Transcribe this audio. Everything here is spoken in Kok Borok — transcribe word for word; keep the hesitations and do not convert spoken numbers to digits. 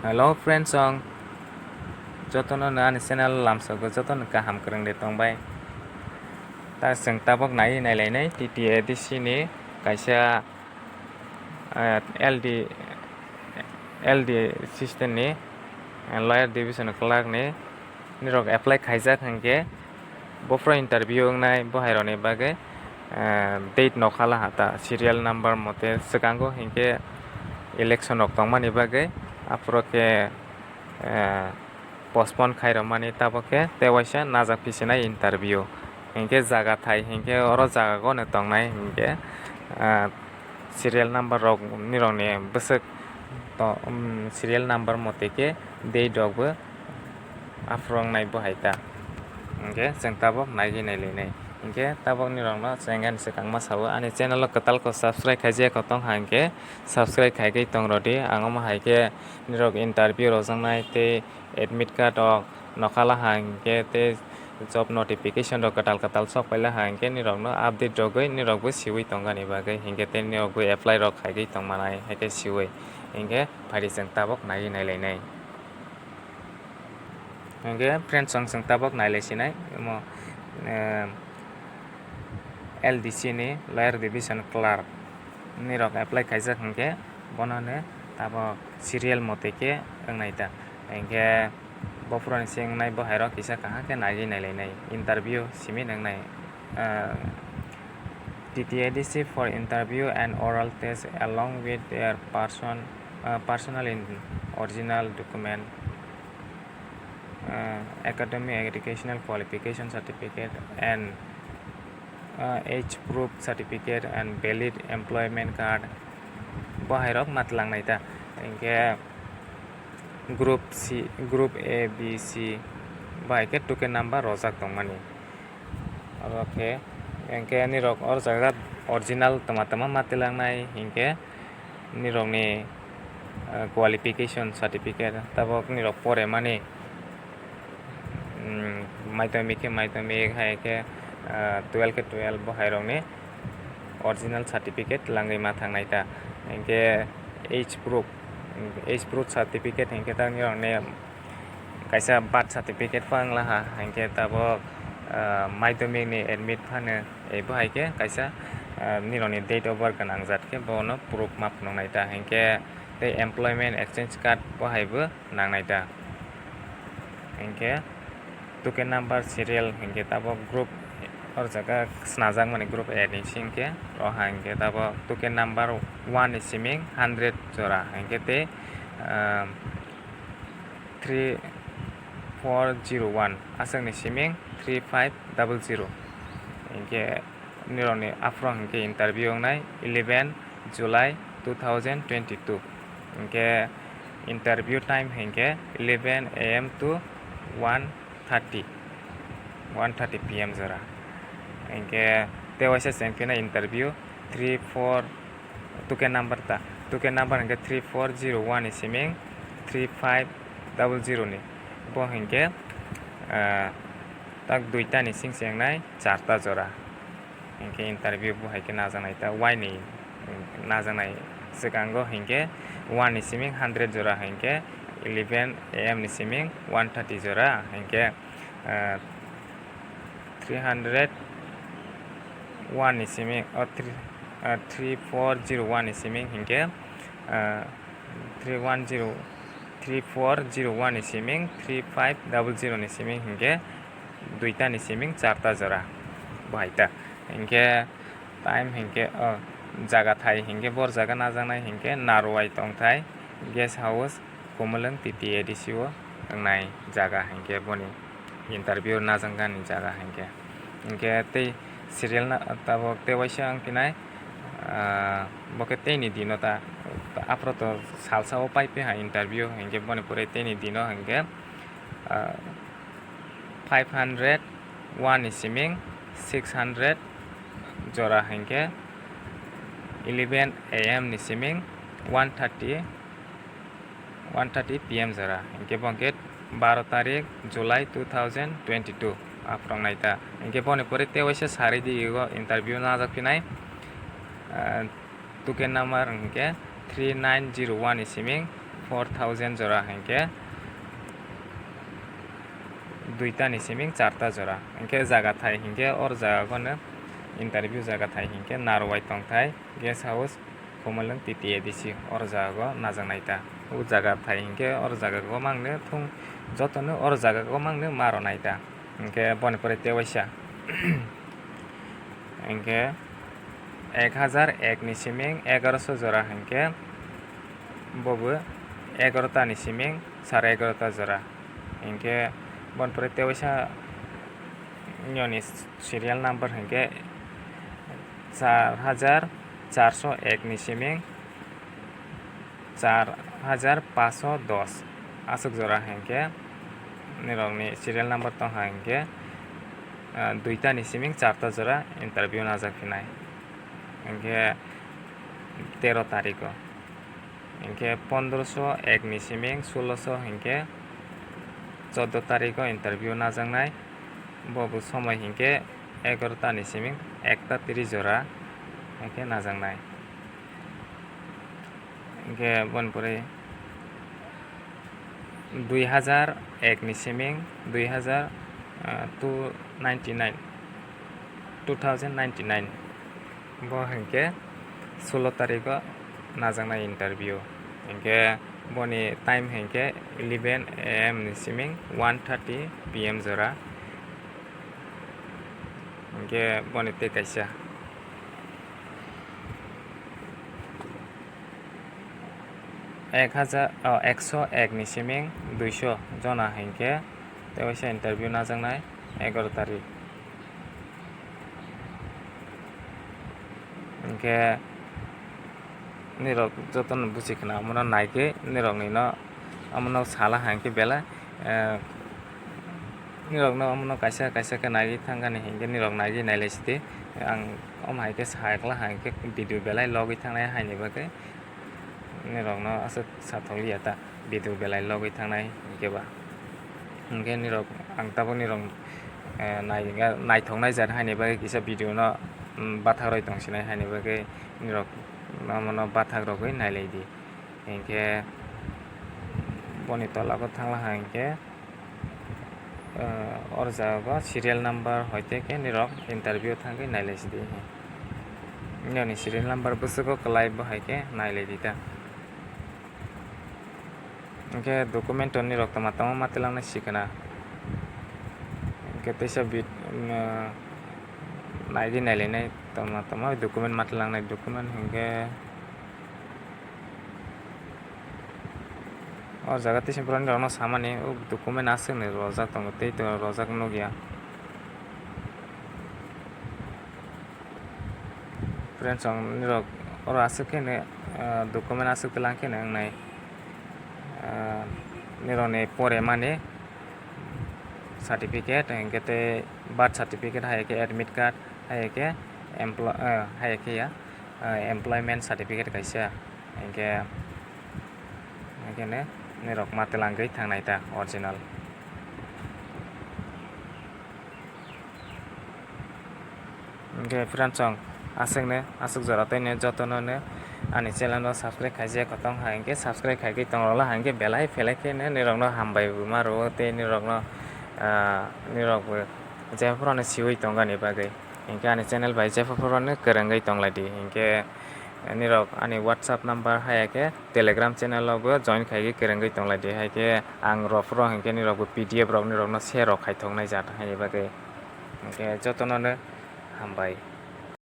Hello friends, ang jotono no ani channel lamsogo jotono kaham kwrwng de tongbai. Ta chwng tabok nai nailainai T T A D C ni kaisa, eh, L D, L D system ni, eh, lower division clerk ni nirok apply khaijak hinkhe, bofro interview wngnai bohairokni bagwi, eh, date nokhala ha ta serial number mote swkango hinkhe election rok tongmani bagwi aphuru khe, eh, postpone khairokmani tabok khe tei waisa najak phisinai interview hinkhe jaga thai hinkhe oro jagagano tongnai hinkhe, eh, serial number rok nirokni bwswk to-, um, serial number mote khe date rok bo aphuru wngnai bo hai ta. Hinkhe chwng tabok naigwi nailainai. Hinkhe tabok nirokno chwng ani swkangma sao, ani channel o kwtal kok subscribe khaijak kok tong ha hinkhe subscribe khaigwi tong rw di. Ang omo hai khe nirok interview rwjaknai tei admit card rok nokhala ha hinkhe tei job notification rok kwtal kwtal sok paila ha hinkhe nirokno update rwgwi nirokbo siwi tongani bagwi hinkhe tei nirokbo apply rok khaigwi tongmanai hai khe siwi hinkhe phaidi chwng tabok naiwi nailainai. Hinkhe friends, chwng chwng tabok nailaisinai omo, eh, L D C ni lower division clerk nirok apply khaijak hinkhe bono no tabok serial mote khe wngnai ta. Hinkhe bophuruni se wngnai bohairok kisa kaham khe naiwi nailainai interview simi nwngnai, eh, T T A D C for interview and oral test along with their person, uh, personal in original document, uh, academic educational qualification certificate and, uh, age proof certificate and valid employment card. Bohairok ma twlangnai ta. Hinkhe group C, group A, B, C bai khe token number rojak tongmani. Oro khe, hinkhe nirok oro jaga original twma twma ma twlangnai hinkhe nirokni, eh, qualification certificate tabok nirok poremani, mm, madhyamik khe madhyamik hai khe, eh, twelve khe twelve bo hai rokni original certificate twlangwi ma thangnai ta. Hinkhe age proof, age proof certificate hinkhe ta nirokni kaisa birth certificate pha wngla ha, hinkhe tabok, ah, madhyamik ni admit phano, ebo hai khe kaisa, ah, nirokni date of birth gwnang jat khe bono proof ma phunuknai ta, hinkhe tei employment exchange card bo hai bo nangnai ta, hinkhe token number serial hinkhe tabok group o jaga swnajak mani group A ni simi hinkhe o hai hinkhe tabok token number one ni simi hundred jora hinkhe tei, ah, three four zero one, aswkni siming three five double zero. Hinkhe nirokni aphuru hinkhe interview wngnai eleven July two thousand twenty-two. Hinkhe interview time hinkhe eleven A M to one thirty, one thirty P M jora. Hinkhe tei waisa chengphina interview three four token number ta, token number hinkhe three four zero one ni siming three five double zero ni. Bo hinkhe, ah, tak duita ni sing chengnai charta jora. Hinkhe interview bo hai khe najaknai ta wai ni, najaknai swkango hinkhe one ni siming hundred jora hinkhe eleven A M ni siming one thirty jora hinkhe, ah, three hundred one ni siming, oh, three, ah, three four zero one ni siming hinkhe, ah, three one zero, three four zero one ni siming three five double zero ni siming hinkhe duita ni siming charta jora bo hai ta. Hinkhe time hinkhe, oh, jaga thai hinkhe bor jaga najaknai hinkhe Narwai tongthai guest house. Kumulwng T T A D C o wngnai jaga hinkhe boni interview najangani jaga hinkhe. Hinkhe tei serial na tabok tei waisa wngphinai, ah, bo khe teini dino ta, aphuru to salsa o pai phiya interview hinkhe boni pore teini dino hinkhe, ah, five hundred one ni siming six hundred jora hinkhe eleven A M ni siming one thirty, one thirty P M jora, hinkhe bo hinkhe baro tarik July two thousand twenty-two aphuru wngnai ta. Hinkhe boni pore tei waisa sari di ego interview najak phinai, ah, token number hinkhe three nine zero one ni siming four thousand jora hinkhe duita ni siming charta jora. Hinkhe jaga thai hinkhe or jaga gono interview jaga thai hinkhe Narwai tongthai guest house Khumulwng T T A D C or jaga o najaknai ta. O jaga thai hinkhe or jaga o mangno thung jotono or jaga o mangno maro nai ta. Hinkhe boni pore tewaisa hinkhe ek hajar ek ni siming egaroso jora hinkhe bobo egarota ni siming sare egarota jora. Hinkhe boni pore tewaisa niyoni serial number hinkhe char hajar charso ek ni siming char hajar paso dos aswk jora hinkhe nirokni serial number tongkha hinkhe, ah, duita ni siming charta jora interview najak phinai hinkhe tero tariko. Hinkhe pondroso ek ni siming suloso hinkhe chordo tariko interview najaknai. Bobo somoi hinkhe egarota ni siming ekta tris jora hinkhe najaknai. Hinkhe boni pore dui hajar ek ni siming dui hajar, ah, two ninety nine, two thousand ninety nine. Bo hinkhe sulo tariko najaknai interview. Hinkhe boni time hinkhe eleven A M ni siming one thirty P M jora. Hinkhe boni tei kaisa ek hajar, oh, ekso ek ni siming duiso jona hinkhe tewaisa interview najaknai egaro tarik. Hinkhe nirok jotono buchi khna omono naigwi niroknino omono sala hinkhe belai, eh, nirokno omono kaisa kaisa khe naigwi thangkani hinkhe nirok naigwi nailai sidi. Ang omo hai khe sakla hinkhe video belai logwi thangnai haini bagwi nirokno aswk sathokliya ta video belai logwi thangnai hinkhe ba. Hinkhe nirok ang tabuk nirok, eh, nai-, naithoknai jat haini bagwi kisa video no, mm, bathak rwi tongsinai haini bagwi nirok omono bathak rogwi nailai di. Hinkhe boni tola o thangla hinkhe, eh, or jaga o serial number hoite khe nirok interview thangwi nailai sidi. Nini serial number bwswk o kwlai bo hai khe nailai di ta. Hinkhe document rok nirok tama tama ma twlang nai sikana. Hinkhe teisa bit, mm, naidi nailainai tama tama document ma twlang nai document hinkhe o jaga teisa borok rok no samani o document aswk ni rojak tongo tei to rojak nukya. Friends, ang nirok oro aswk khe ne, ah, document aswk twlang khe ne wngnai, ah, nirok ni pore mani certificate, hinkhe tei birth certificate, hai khe admit card, hai khe emplo-, ah, hai khe ya, ah, employment certificate kaisa, hinkhe, hinkhe ne nirok ma twlangwi thangnai ta original. Hinkhe friends, ang aswkno, aswk jora tei jotono ani channel no subscribe khaijak kotong hai hinkhe subscribe khaigwi tong rwla hinkhe belai phelai khe nirokno hambai ma rwo tei nirokno, ah, nirok bo jephuru no siwi tongani bagwi hinkhe ani channel bai jephuru no kwrwngwi tonglaidi hinkhe nirok ani WhatsApp number hai khe Telegram channel o bo join khaigwi kwrwngwi tonglaidi hai khe ang rwphuru hinkhe nirok bo P D F rok nirokno share rok khaithoknai jat haini bagwi. Hinkhe jotono no hambai.